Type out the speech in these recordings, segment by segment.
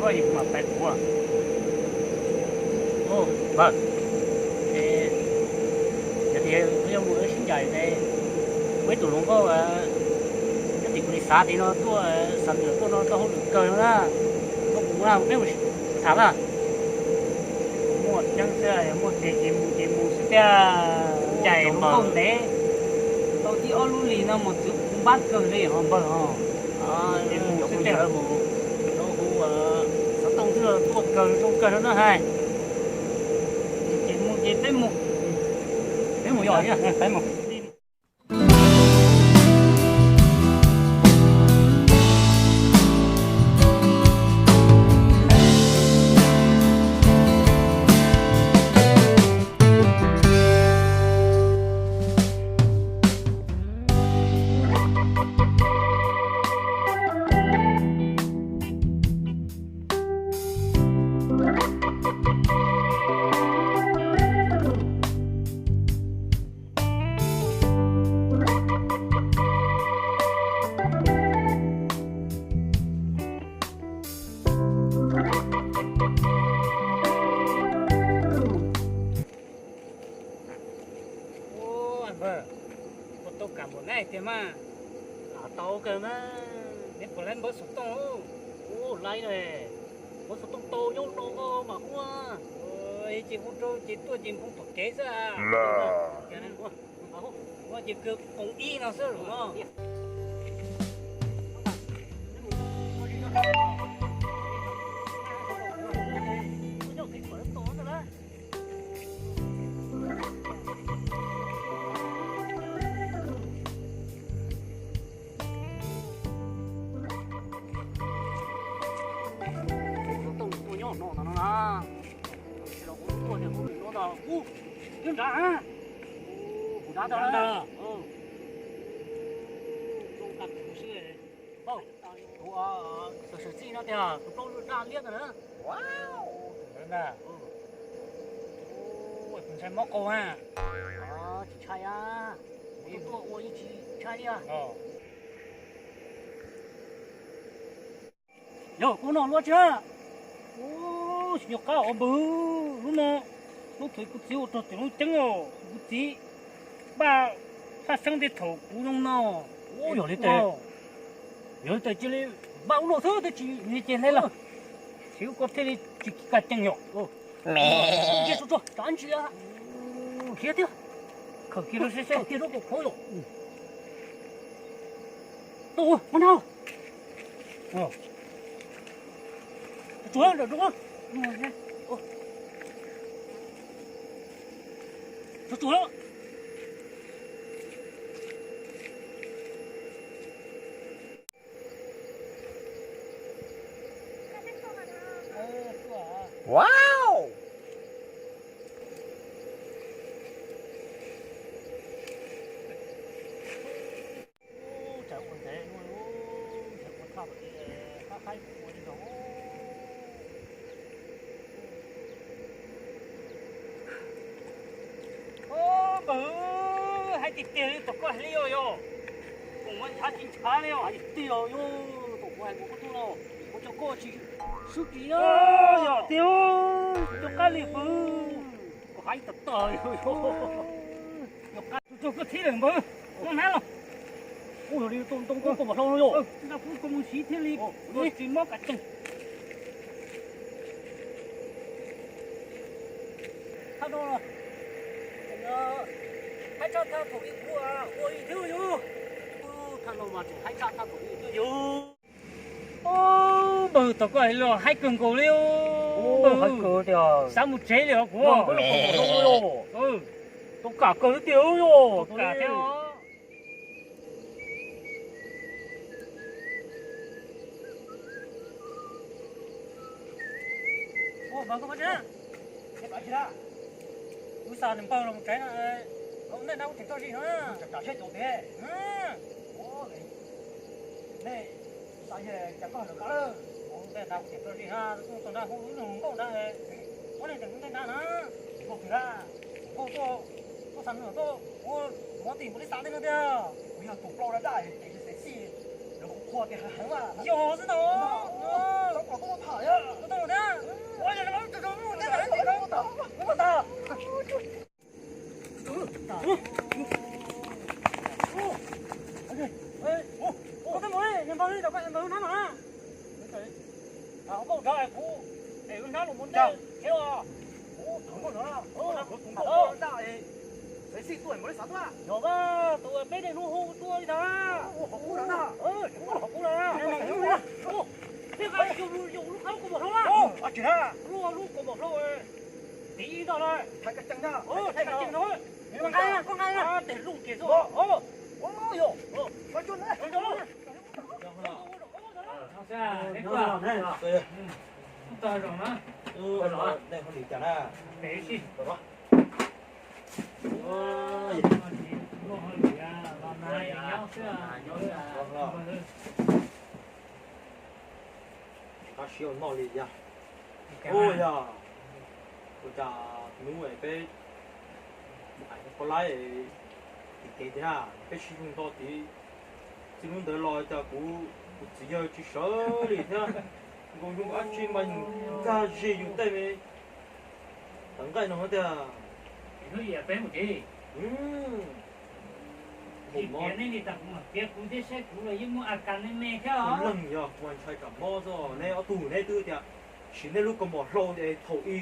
Ua, yog tias wb yuav mus wb sib ncaim ces muaj ib tug hluas nkauj, nyob tim kuv li xav tid no tuaj, xav tias tuaj no tau hauj lwm kawg no na. Koj mus na, peb mus tham na. Muaj tseeb xwb, yog muaj ces ces mus ces mus xwb tiag. Ncaim hluas nkauj ntev, tau tib ob lub hlis no mus txwv kuv npab kawg li ho npawg ho. Ces mus xwb tiag. Mus rau kuv xov tooj twb tuaj kawg zoo kawg no na hais. Ces mus ces peb mus. Peb mus yom, peb mus. Ua npawg, ua tau kam npaum neb tiag mas. Tau kawg mas. Neb puas laib npawb xov tooj? Ua laib na, npawb xov tooj tau nyob no mas ua. Ces hu rau ces tuaj ces nphoo tom kev xwb. Ua ces kawg poom ib no xwb los. Kuv tuaj nyob no no na. Los kuv tuaj tias kuv no ntag. Ub, nyob nrad. Kuv nrad ntag. Zoo nkaus kuv xwb. Kuv sawv txij no tiag, tus plaub daj liab ntawd na. Tus ntawd ntag. Kuv ntshai mob qau na. Tsis ntshai a, kuv tuaj ua yeej tsis ntshai li. Yog kuv no luaj tsis na. Ub, tsis nco qab os npawg, lub no lub thaum kuv txiv ua rog tim lub ceeb os, kuv txiv npaj phaj xeeb tej thaum kuv zoo no. Ub, yog li ces, yog li ces cia li npaj lub no xwb twb tsis li ces hle lawm. Tsis ua koj thiaj li tsis kam ceem yom. Ntsia tsuag tsuag tsam ntsia. Khiav thiab. Khawm kiag rau seb seb tiag rau kaum khov yom. Tau ua, muab nab. Tsuag, tsuag, tsuag. Wow. Ub, tsam ua ntev, tsam ua txog qab qab ua li nkaus. Ub, npawg, haib tiag tiag li tom koj hais li os yog. Kuv muab ntshav tsis ntshav li os. Haib tiag tiag yog, tom kuv hais kuv koj tuaj no, kuv cov koj tsis swb kis na. Yog tiag, cov qab li npawg, kuv haib tag tag yog. Yog qab tsuag tsuag koj txhib lawm npawg, muab hnab los. Ub, yog li ntoo koj mus hlau no yog. Ntoo koj mus siv thiaj li tsis mob kav cees. Thaj no, haib tshaj thaj thaum ub kuv ua ib thiab yog. Thaj no mas tseem haib tshaj thaj thaum ub thiab yog. Npawg, tom koj hais los haib kawg nkaus li. Xav mus tsev li os kuv. Tau kam kawg li tiag yog. Kam thiab. Ua npawg, koj mus tsev na. Kuv xa nws npawg los mus tsev no, ua ntej na ub tseem toj zis no. Nej xav yog cas koj lawv qab lawm? Ua ntej na ub tseem toj zis na, tus nrad hu lub nug nkauj nrad, ua nej tseem ua ntej na na. Nkauj twg na? Nkauj tuaj, tuaj xa nws tuaj ua mov tim npaum li xav tej no tiag. Kuv yog tus plaub daj daj ces xav xij, lawv qhuas tias heev mas. Yog xwb ntag. Yog tus peb niaj hnub hu tuaj li ntag. Qhov qub na. Peb qa yug yug lub qab lub kaus mom hlau na. Lub lub kaus mom hlau. Tiv ib ntog na. Thaiv kas cees na. Koj nqa, koj nqa. Tes loj kiag xwb. Qab siab noj li yog. Ua yog, ua cas hnub peb hais poj laib tim kev tiag na, peb sib hlub nto tid. Txij hnub ntawd los cas kuv, kuv txiv yawg tsis sawv li thiab. Nkaus zoo dab tsi mas nkag zis yus tej me tawv nqaij no tiag. Hnub yam peb mus tid. Kuv leej yog kuv ntshai tsam mob xwb, neb ob tug neb twb tias siv nej lub kaus mom hlau es thaum i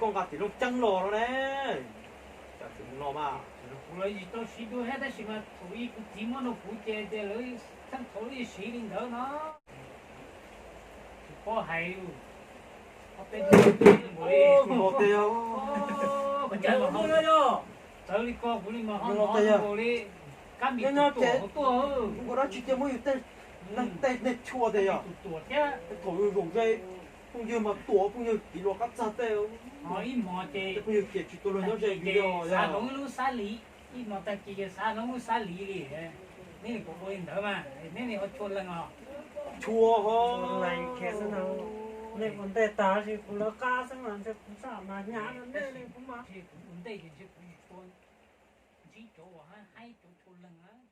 koj nqa tim Looj Ceeb los no ne. Cas tsis mus no mas. Kuv los tsis tau siv dua thiab tab sis mas thaum i kuv txiv muab rau kuv ces tias lawv txheej thaum lawv siv li ntawd no. Tsis paub hais. Mus tes, txawv li ko kuv li mas ho hnov nkaus li kab mis tuam tuaj. Ua dab tsi cia muab yus tej neeg tej neeg chua tiag yog. Thaum yus zaum ze phooj ywg mas tuam phooj ywg kiv luag qab txag tej. Ib hmos ces phooj ywg kiag tsis tua luag nyob ze xav hloov lub xab li, ib hmos tag kis xav hloov lub xab li li. Neb li puas ua li ntawd mas neb li ho tshua leej os. Tshua ho. Nej ua ntej tag sis kuv lawv qab xwb mas ntshe kuv txaj mas hnyav nej li kuv mas. Kuv ua ntej ces ntshe kuv tshua ntsib cov uas haib cov tshua leej.